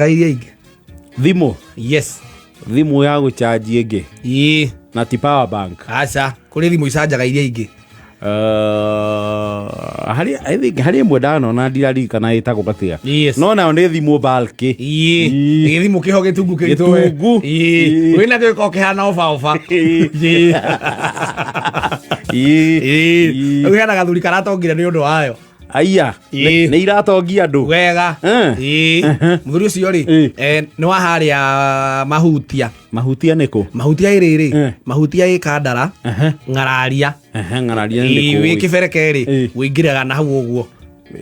Iria ingĩ. Thimũ? Yes. Thimũ ya gũcanji ĩngĩ? Ĩĩ. Na ti power bank? Aca, kũrĩ thimũ icanjaga iria ingĩ. Harĩ, I think harĩ ĩmwe ndanona, ndiraririkana ĩtagwo atĩa. No nayo nĩ thimũ bulky. Ĩĩ. Ĩĩ. Nĩ gĩthimũ kĩho gĩtungu kĩritũ we. Gĩtungu. Ĩĩ. Ĩĩ. Wĩna gĩko kĩhana oba oba. Ĩĩ. Ĩĩ. Ĩĩ. Ĩĩ. Ĩĩ. Rĩu hena gathuri karatongire nĩ ũndũ wayo. Aya. Ĩĩ. Nĩ iratongia andũ. Wega. Eh. Ĩĩ. Mũthuri ũcio rĩ, nĩ wa harĩa Mahutia. Mahutia nĩ kũ? Mahutia ĩ rĩrĩ, Mahutia ĩ Kandara, Ng'araria. Ehe, Ng'araria nĩ Ĩĩ, kũ? Wĩ Kĩbereke rĩ, wĩingĩraga na hau ũguo.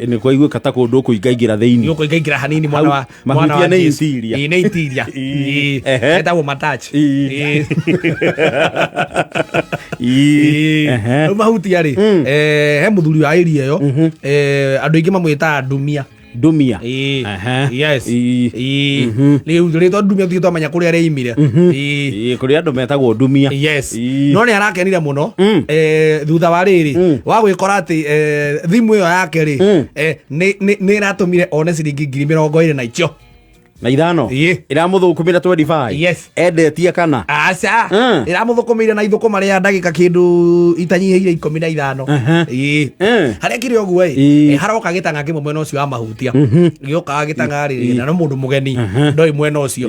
Nĩ kwaiguĩka ta kũndũ ũkũingaingĩra thĩinĩ. Nĩ ũkũingaingĩra hanini mwana wa Hau, mwana wa Mahutia nĩ Jesu. interior. Ĩĩ, nĩ interior. Ĩĩ. Ĩĩ. Ehe. Etagwo matach. Ĩĩ. Ĩĩ. Ĩĩ. Ĩĩ. Ehe. Rĩu Mahutia rĩ, he mũthuri wa area ĩyo, andũ aingĩ mamwĩtaga Ndumia. Ndumia. Ĩĩ. Ehe. Yes. Ĩĩ. Ĩĩ. Rĩu rĩtwa Ndumia tũtirĩ twamenya kũrĩa rĩoimire. Ĩĩ. Ĩĩ, kũrĩ andũ metagwo Ndumia. Yes. Ĩĩ. No nĩ arakenire mũno, thutha wa rĩrĩ wa gwĩkora atĩ, thimũ ĩyo yake rĩ, nĩ ĩratũmire one ciringi 25,000 na icio. Na ithano. Ĩĩ. Ĩramũthũkũmĩra 25. Yes. Endetie kana? Aca. Ĩramũthũkũmĩire na ithũkũma rĩa ndagĩka kĩndũ itanyihĩire 15. Ĩĩ. Harĩa kĩrĩ ũguo ĩ, haroka gĩtang'a kĩmwe mwena ũcio wa Mahutia. Gĩokaga gĩtang'a rĩ, na no mũndũ mũgeni ndoĩ mwena ũcio.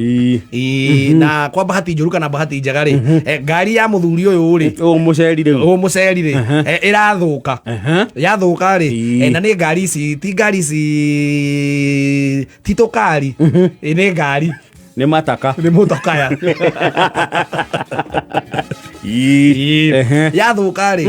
Ĩĩ, na kwa bahati njũru kana bahati njega rĩ, ngari ya mũthuri ũyũ rĩ, Ũyũ mũceri rĩu. Ũyũ mũceri rĩ, ĩrathũka. Yathũka rĩ, na nĩ ngari ici, ti ngari ici, ti tũkari. Ĩ, nĩ ngari. Nĩ mataka. Nĩ mũtokaya. Ĩĩ. Ehe. Yathũka rĩ,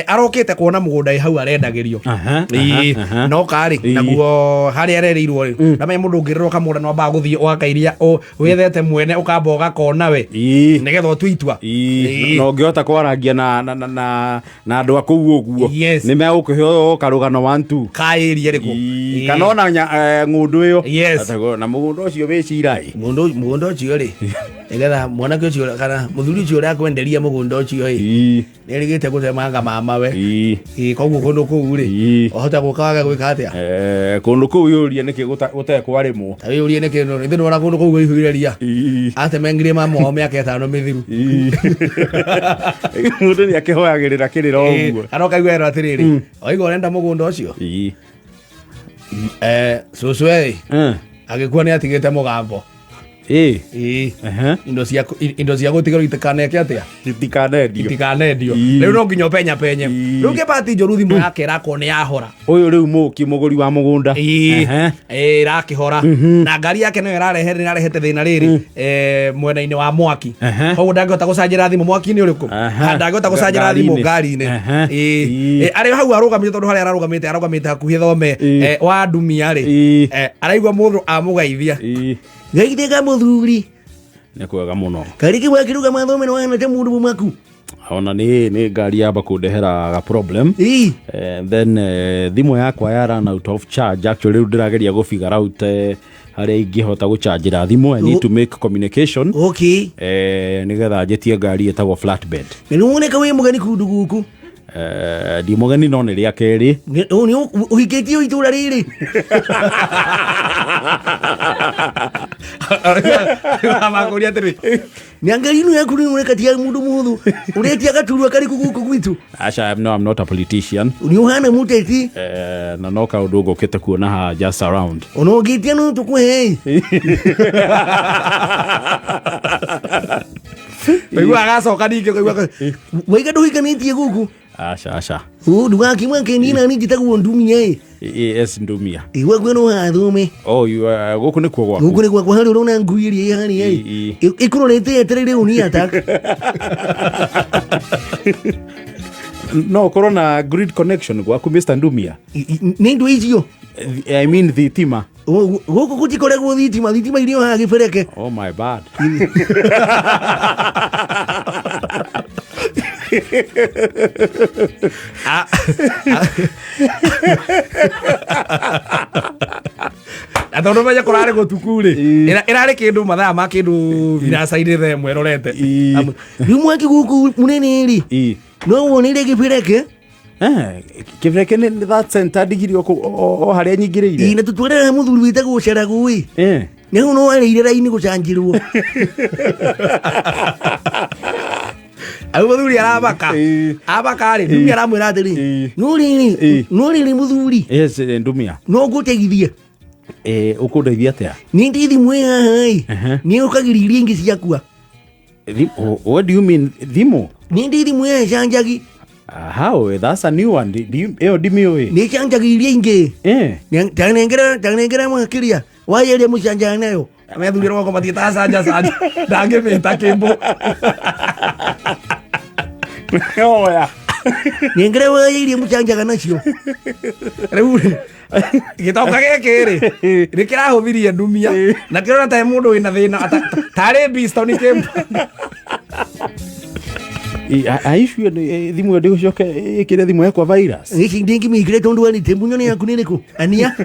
arokĩte kuona mũgũnda ĩ hau arendagĩrio. Ĩĩ. No karĩ naguo harĩa arereirwo rĩ, ndamenya mũndũ ũngĩrĩrwo kamũgũnda no ambaga gũthiĩ ũgakairia wethete mwene, ũkamba ũgakona we, nĩgetha ũtue itua. Ĩĩ. Na ũngĩhota kwarangia na andũ a kũu ũguo, nĩ megũkũhe karũgano one two. Kaĩria rĩkũ? Ĩĩ, kana ona ng'ũndũ ĩyo. Yes. Atagwo, na mũgũnda ũcio wĩ cira ĩ. Mũgũnda ũcio rĩ, nĩgetha mwanake ũcio kana mũthuri ũcio ũrĩa akwenderia mũgũnda ũcio ĩ, nĩerĩgĩte gũtemanga mamawe. Ĩĩ, koguo kũndũ kũu rĩ, wahota gũka wage gwĩka atĩa? Kũndũ kũu yũrie nĩkĩ gũtekwarĩmwo. Ta wĩyũrie nĩkĩ nĩ ndĩrona kũndũ kũu gũihũire ria. Atemengirie mama wao mĩaka 5 mĩthiru. Mũndũ nĩ akĩhoyagĩrĩra kĩrĩra ũguo. Kana ũkaigua erwo atĩrĩrĩ, waigua ũrenda mũgũnda ũcio, cũcũ ĩ, agĩkua nĩ atigĩte mũgambo. Ĩĩ. Indo cia gũtigĩrwo itikaneke atĩa? Itikanendio. Itikanendio. Rĩu no nginya ũpenya penye. Rĩu kĩbati njũru, thimũ yake ĩrakorwo nĩ yahora. Ũyũ rĩu mũki mũgũri wa mũgũnda. Ĩĩ. Ĩĩ, ĩrakĩhora na ngari yake nayo ĩrarehe ĩrarehete thĩna rĩrĩ, mwena-inĩ wa mwaki. Koguo ndangĩhota gũcanjĩra thimũ mwaki-inĩ ũrĩkũ? Ha, ndangĩhota gũcanjĩra thimũ Ngari-inĩ. ngari-inĩ. Ĩĩ. Ĩĩ, arĩ hau arũgamĩte, tondũ harĩa arũgamĩte hakuhĩ thome, wa Ndumia rĩ, araigua mũndũ amũgeithia. Geithĩka mũthuri. Nĩ kwega mũno. Kariki wakĩruga mathome nĩ wahana ta mũndũ mũmaku. Ona nĩ ngari yamba kũndehera ga problem. Then thimũ yakwa ya run out of charge. Actually, rĩu ndĩrageria gũ figure out harĩa ingĩhota gũchanjĩra thimũ. I need to make communication. Nĩgetha njĩtie ngari ĩtagwo flatbed. Na nĩ woneka wĩ mũgeni kũndũ gũkũ. Ndi mũgeni, no nĩ rĩa kerĩ. Nĩ ũhikĩtie itũra rĩrĩ? Makũria atĩrĩ, na ngari ĩno yaku nĩ ĩroneka ti ya mũndũ mũhũthũ, ũretia gaturwa karĩkũ gũkũ gwitũ? Aca, no, I'm not a politician. Nĩ ũhana mũteti. Na no kaũndũ ngũkĩte kuona ha just around. Ona ũngĩtia no tũkũhe. Ũigua agacoka ningĩ ũkaigua waiga ndũhikanĩtie gũkũ? Aca, aca. Ndũgakĩmake niĩ nani njĩtagwo Ndumia ĩ. Yes, Ndumia. Igua kwĩna hathome. Oh, you, gũkũ nĩkuo gwaku? Gũkũ nĩ gwakwa, harĩa ũrona ngui ĩrĩa ĩharĩa ĩ, ĩkũrorete yetereire ũni attack. No ũkorwo na grid connection gwaku, Mr Ndumia? Nĩ indo icio. I mean thitima. Gũkũ gũtikoragwo thitima, thitima irio haha Gĩbereke. Oh, my bad. Na tondũ menye kũrarĩ gũtuku rĩ, ĩrarĩ kĩndũ mathaa ma kĩndũ thinaca-inĩ 1:00 ĩrorete. Rĩu mwaki gũkũ mũnene rĩ, no wonire Gĩbereke. Kĩbereke nĩ that center ndigiri o harĩa nyingĩrĩire. Ĩ, na tũtwarĩra mũthuri wĩtagwo Caragũ ĩ. Nĩ hau no warĩire raini gũcanjirwo. Au mũthuri aramaka. Amaka rĩ, ndumia aramwĩra atĩrĩ, no rĩrĩ, no rĩrĩ mũthuri. Yes, ndumia. No ngũteithie. Ũkũndeithia atĩa? Nĩ ndĩ thimũ ĩ haha ĩ. Nĩ ũkagĩria iria ingĩ ciakua. What do you mean thimũ? Nĩ ndĩ thimũ ĩ canjagi. How? That's a new one. Ĩyo ndimĩũĩ. Nĩ canjagi iria ingĩ. Tanengera tanengera mwakĩria. Waya ĩrĩa mũcanjaga nayo. Methuri rwako mathiĩte canja canja. Ndangĩmĩta kĩmbũ. Oya. Nengera waya iria mũcanjaga nacio. Rĩu rĩ, gĩtonga gĩkĩ rĩ, nĩ kĩrahũthirie ndumia. Na kĩrona ta mũndũ wĩna thĩna tarĩ Biston kĩmbũ. Aicue thimũ ĩyo ndĩgũcoke ĩkĩre thimũ yakwa virus. Gĩkĩ ndĩngĩmĩkĩre tondũ wa nĩte munyone yaku nĩ ĩrĩkũ? Ania.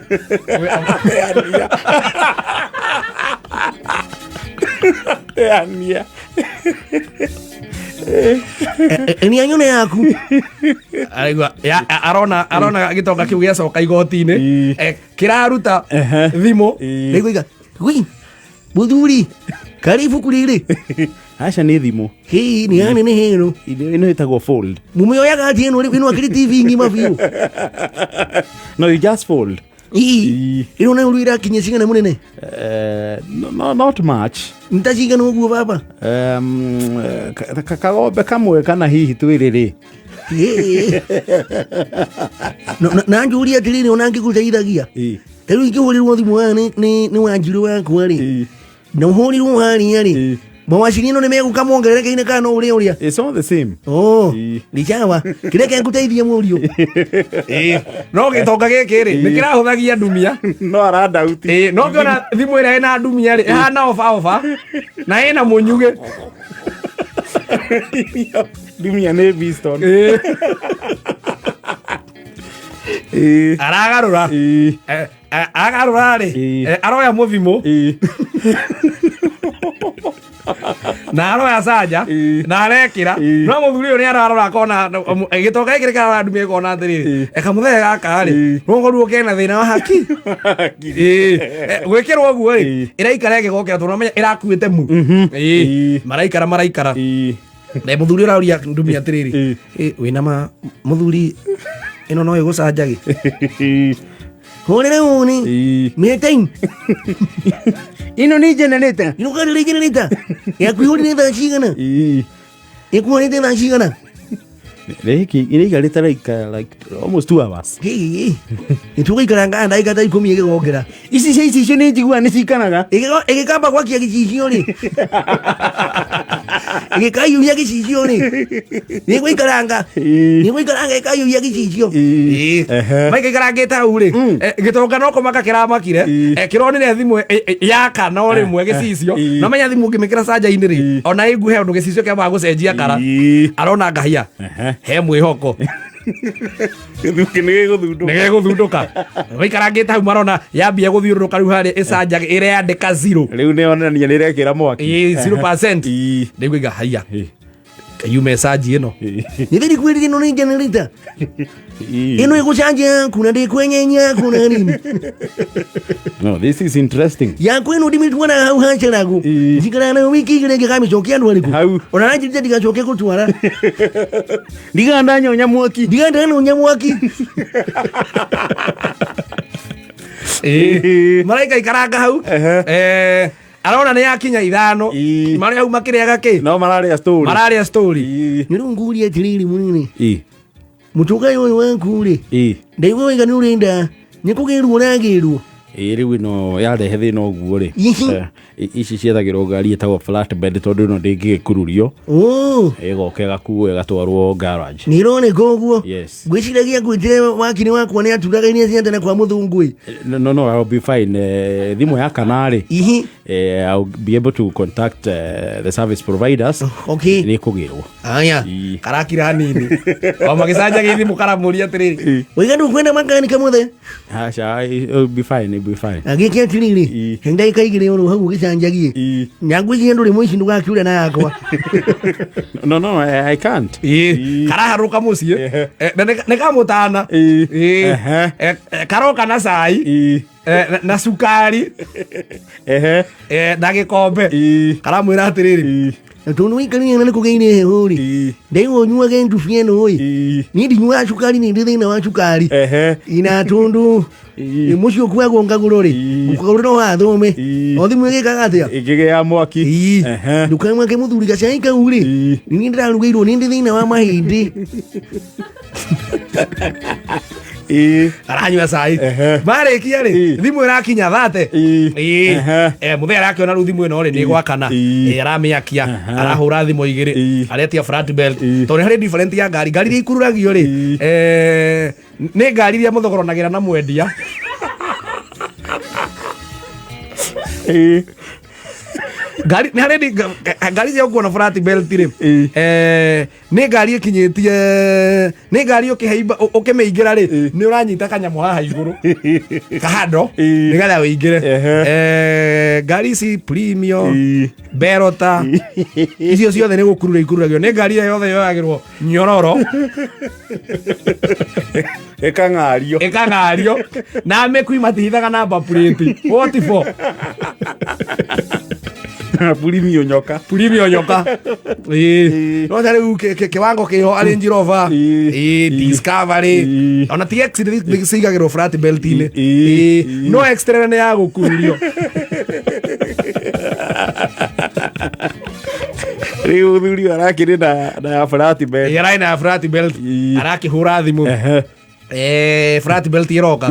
Ania. Ania nyone yaku. Araigua arona arona gĩtonga kĩu gĩacoka igoti-inĩ. Kĩraruta thimũ. Rĩu wi mũthuri karĩ ibuku rĩrĩ. Aca nĩ thimũ. Hĩ nĩ yani nĩ hĩno. Ĩno ĩtagwo fold. Mumĩoyaga atĩ ĩno ĩno akĩrĩ TV ng'ima biũ. No, you just fold. Ĩno nayo rĩu ĩrakinyia cigana mũnene? No, not much. Nĩ cigana ũguo baba? Kagombe kamwe kana hihi twĩrĩ rĩ. Na njũrie atĩrĩrĩ ona ngĩgũteithagia. Ta rĩu ingĩhũrĩrwo thimũ haha nĩ wanjirũ wakwa rĩ. Na ũhũrĩrwo harĩa rĩ. Mawacini ĩno nĩ megũka mongerereke-inĩ kana no ũrĩa ũrĩa? It's all the same. Oh, nĩ sawa. Kĩrĩa kĩngũteithia mũriũ. No gĩtonga gĩkĩ rĩ, nĩ kĩrahũthagia ndumia. No arandauti. No ngĩona thimũ ĩrĩa ĩna ndumia rĩ, ĩhana oba oba na ĩna mũnyugĩ. Ndumia nĩ Biston. Aragarũra. Agarũra rĩ, aroya mũthimũ. Na aroya canja na arekĩra. No mũthuri ũyũ nĩ ararora akona gĩtonga gĩkĩ nĩkĩrarora ndumia ĩkona atĩrĩrĩ, kamũthee gaka rĩ, rũgoruo kena thĩna wa haki. Gwĩkĩrwo ũguo rĩ, ĩraikara ĩgĩgokera tondũ ũramenya ĩrakuĩte mu. Maraikara maraikara. Na mũthuri ũraũria ndumia atĩrĩrĩ, wĩna ma mũthuri ĩno no ĩgũcanjage. Hũrĩre ũni. Mĩte. Ĩno nĩ generator. Ĩno karĩ generator. Yaku ihũrĩre thaa cigana? Ĩkuhũrĩte thaa cigana? Rĩki ĩraikarĩte like almost 2 hours. Nĩ tũgũikara ngana ndagĩka ta 10 ĩgĩgokera. Ici cia icicio nĩ njiguaga nĩ cikaraga. Ĩgĩkamba gwakia gĩcicio rĩ. Ĩgĩkaiyũria gĩcicio rĩ. Nĩ gũikaranga. Nĩ gũikaranga ĩkaiyũria gĩcicio. Maikaikarangĩte hau rĩ. Gĩtonga no kũmaka kĩramakire. Kĩronire thimũ yakana o rĩmwe gĩcicio. Na menya thimũ ũngĩmĩkĩra canja-inĩ rĩ. Ona ĩnguhe ũndũ gĩcicio kĩambaga gũcenjia kara. Arona ngahia. He mwĩhoko. Nĩ gĩgũthundũka. Waikarangĩte hau marona yambia gũthiũrũrũka rĩu harĩa ĩcanjage ĩreyandĩka 0. Rĩu nĩ onania nĩ ĩrekĩra mwaki. 0%. Rĩu iga haiya. Yume canji ĩno. Nĩ thĩri kwĩrire ĩno nĩ generator. Ĩno ĩgũcanjia yaku na ndĩkwenyenya yaku na nini. No, this is interesting. Yaku ĩno ndimĩtwaraga hau haceragwo. Njikaraga nayo wiki igĩrĩ ngĩkamĩcokia andũ arĩkũ. Hau. Ona ranjĩrire ndigacoke gũtwara. Ndiganda nyonya mwaki. Ndiganda nyonya mwaki. Maraika ikaranga hau. Arona nĩ yakinya 5. Marĩa hau makĩrĩaga kĩ? No mararĩa story. Mararĩa story. Nĩ rĩu ngurie atĩrĩrĩ mũnene. Mũtũnga ũyũ waku rĩ. Ndaigua wega nĩ ũrenda. Nĩ kũgĩrwo ũragĩrwo. Rĩu ĩno yarehe thĩna ũguo rĩ. Ici ciethagĩrwo ngari ĩtagwo flatbed tondũ ĩno ndĩngĩgĩkururio. Ĩgoka ĩgakuo ĩgatwarwo garage. Nĩ ĩroneka ũguo. Yes. Ngwĩciragia ngwĩtire wakiri wakwa nĩ aturaga iria cia tene kwa mũthũngũ ĩ. No, no, I'll be fine. Thimũ ya kana rĩ. I'll be able to contact the service providers. Okay. Nĩ kũgĩrwo. Aya. Karakira hanini. O magĩcanjagia thimũ karamũria atĩrĩrĩ. Waiga ndũkwenda makanika mũthe? Aca, it'll be fine, it'll be fine. Agĩke atĩrĩrĩ, ndagĩka igĩrĩ oro hau ũgĩcanjagie. Na ngwĩciria ndũrĩ mũici ndũgakiure na yakwa. No, I can't. Karaharũka mũciĩ. Na nĩ kamũtana. Karoka na cai. Na cukari. Ehe. Na gĩkombe. Ii. Karamwĩra atĩrĩrĩ, Ii. na tondũ waikarire na nĩ kũgĩire heho rĩ, Ii. ndaigua ũnyuage ndubia ĩno ĩ, Ii. niĩ ndinyuaga cukari, nĩ ndĩ thĩna wa cukari. Ehe. Ina tondũ Ii. mũciĩ ũkuagwo ngagũrũ rĩ, Ii. ngagũrũ no wathome Ii. o thimũ ĩgĩkaga atĩa? Ĩngĩgĩa mwaki. Ii. Ehe. Ndũkamwake mũthuri gacai kau rĩ, Ii. niĩ ndĩrarugĩirwo, nĩ ndĩ thĩna wa mahĩndĩ. Ii. Aranyua cai. Ehe. Marĩkia rĩ, Ii. thimũ ĩrakinya thate. Ii. Ii. Ehe. Mũthee arakĩona rĩu thimũ ĩno rĩ nĩ gwakana. Ii. Aramĩakia, arahũra thimũ igĩrĩ, Ii. aretia flat belt, Ii. tondũ nĩ harĩ different ya ngari, ngari iria ikururagio rĩ, Ii. nĩ ngari iria mũthogoranagĩra na mwendia. Ii. Ngari nĩ harĩ ngari cia gũkuona flat belt rĩ, Ii. nĩ ngari ĩkinyĩtie, nĩ ngari ũkĩhaimba, ũkĩmĩingĩra rĩ, Ii. nĩ ũranyita kanyamũ haha igũrũ kahando Ii. nĩgetha ũingĩre. Ehe. Ngari ici Premio, Ii. Berota, icio ciothe nĩ gũkurura ikururagio, nĩ ngari ĩyo yothe yoyagĩrwo nyororo. Ĩkang'ario. Ĩkang'ario na mĩkui matihithaga namba plate, what for? Purimio nyoka. Premio nyoka. Ĩĩ, no ta rĩu kĩwango kĩho arĩ Range Rover. Ii. Ĩĩ, Discovery. Ii. Ona ti X nĩ cigagĩrwo flat belt-inĩ. Ii. Ĩĩ, no X-Trail nĩ ya gũkururio. Rĩu mũthuri ũyũ arakĩrĩ na ya flat belt. Ĩĩ, ararĩ na flat belt. Ii. Arakĩhũra thimũ. Ehe. Flat belt ĩroka.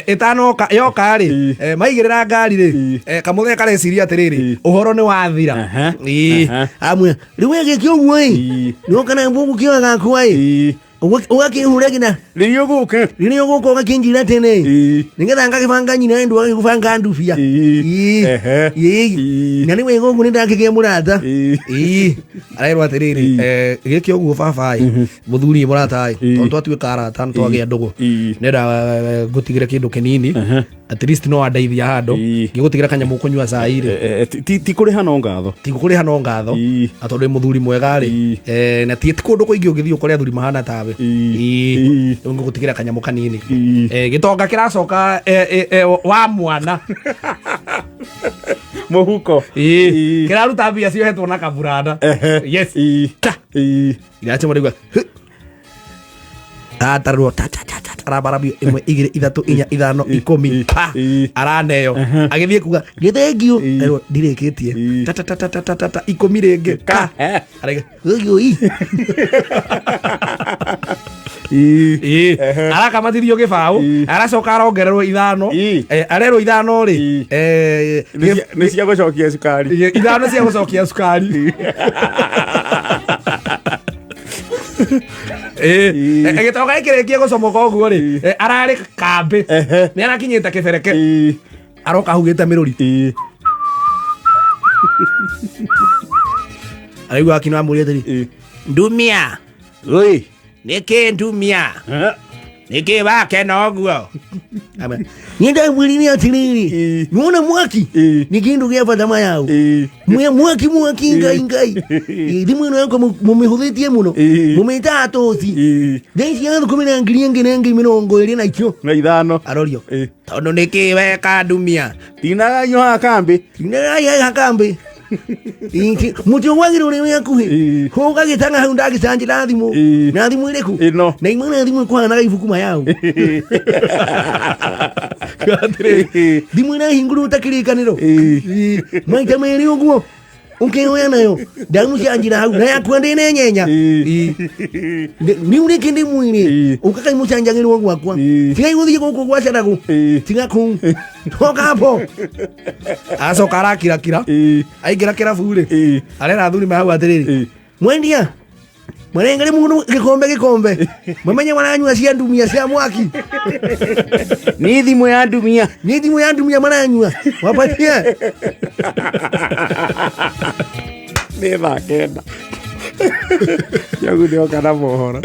Ĩtanoka yoka rĩ, Ii. maigĩrĩra ngari rĩ, Ii. Kamũthee kareciria atĩrĩrĩ, Ii. ũhoro nĩ wathira. Ehe. Ĩĩ. Ehe. Amwe rĩu wegĩke ũguo ĩ, Ii. nĩoka na mbũgũ kĩoya gakwa ĩ, Ii. Ũgakĩhũra nginya Rĩrĩa ũgũka. Rĩrĩa ũgũka ũgakĩnjĩra tene, Ii. nĩgetha ngagĩbanga nyina ndũ agĩgũbanga ndubia. Ii. Ii. Ehe. Ii. Ii. Na nĩ wega ũguo nĩ ndakĩgĩa mũrata. Ii. Ii. Arerwo atĩrĩrĩ, Ii. gĩke ũguo baba ĩ, mũthuri mũrata ĩ, Ii. tondũ twatuĩka arata nĩ twagĩa ndũgũ, Ii. nenda ngũtigĩre kĩndũ kĩnini, Ehe. at least no andeithia handũ, Ii. ngĩgũtigĩra kanyamũ kũnyua cai rĩ. Ti kũrĩha no ngatho. Tigũkũrĩha no ngatho. Ii. Na tondũ wĩ mũthuri mwega rĩ, Ii. na ti kũndũ kũingĩ ũngĩthiĩ ũkore athuri mahana tawe. Ii. Ii. Ii. Rĩu ngũgũtigĩra kanyamũ kanini. Ii. Gĩtonga kĩracoka wa mwana. Mũhuko. Ii. Ii. Kĩraruta mbia ciohetwo na kaburanda. Ehe. Yes. Ii. Ta. Ii. Iracema rĩu atarwo ta ta ta ta arabarabio 1 2 3 4 5 10 pa. Ii. Araneo agĩthiĩ kuga nĩ thengiũ. Ii. Erwo ndirĩkĩtie. Ii. Ta ta ta ta ta ta ta ta 10 rĩngĩ ka. Ka. Araiga thengiũ ii. Ii. Ii. Ehe. Arakamatithio gĩbaũ. Ii. Aracoka arongererwo 5. Ii. Arerwo 5 rĩ, Ii. Nĩ cia gũcokia cukari. 5 cia gũcokia cukari. Ĩĩ. Ii. Gĩtonga gĩkĩrĩkia gũcomoka ũguo rĩ, ararĩ kambĩ, Ehe. nĩ arakinyĩte kĩbereke. Ii. Aroka ahugĩte mĩrũri. Ii. Araigua akina amũria atĩrĩ, Ii. ndumia. Oi. Nĩkĩ ndumia? Eh. Nĩkĩ wakena ũguo? Niĩ ndamwĩrire atĩrĩrĩ, Ii. nĩwona mwaki Ii. nĩ kĩndũ gĩa bata mayau. Ii. Mwaki mwaki, ngai ngai. Ĩ, thimũ ĩno yakwa mũmĩhũthĩtie mũno. Ii. Mũmĩtaga tũci. Ii. Thaa ici athũkũmĩra na ngiri ĩngĩ na ĩngĩ 25. Na ithano. Arorio, Ii. tondũ nĩkĩ weka ndumia? Tinagayo haha kambĩ. Tinagayo kambĩ. Mũtĩ ũgwagĩrwo ũrĩ wĩ hakuhĩ. Ii. Ũgagĩtanga hau ndagĩcanjĩra thimũ. Ii. Na thimũ ĩrĩkũ? Ĩno. Na imwe na thimũ ĩkũhanaga ibuku mayau. Ii. Thimũ ĩrahingũrwo ta kĩrĩkanĩro. Ii. Ii. Maita merĩ ũguo ũkĩoya nayo ndamũcanjĩra hau na yakua ndĩna nyenya. Ii. Rĩu rĩngĩ ndĩmwĩre, Ii. ũkakai mũcanjagĩrwo gwakwa. Ii. Tigai gũthiĩ gũkũ gwa Caragu. Ii. Tiga kũu toka hapo. Acoka arakirakira. Ii. Aingĩra kĩrabu rĩ, Ii. arera athuri me hau atĩrĩrĩ, Ii. mwendia mwanengere mundu gikombe gikombe, mamenye maranyua cia ndumia cia mwaki. Nĩ thimũ ya ndumia. Nĩ thimũ ya ndumia maranyua, wapatie. Nĩ thaa 9. Njogu nĩoka na mohoro.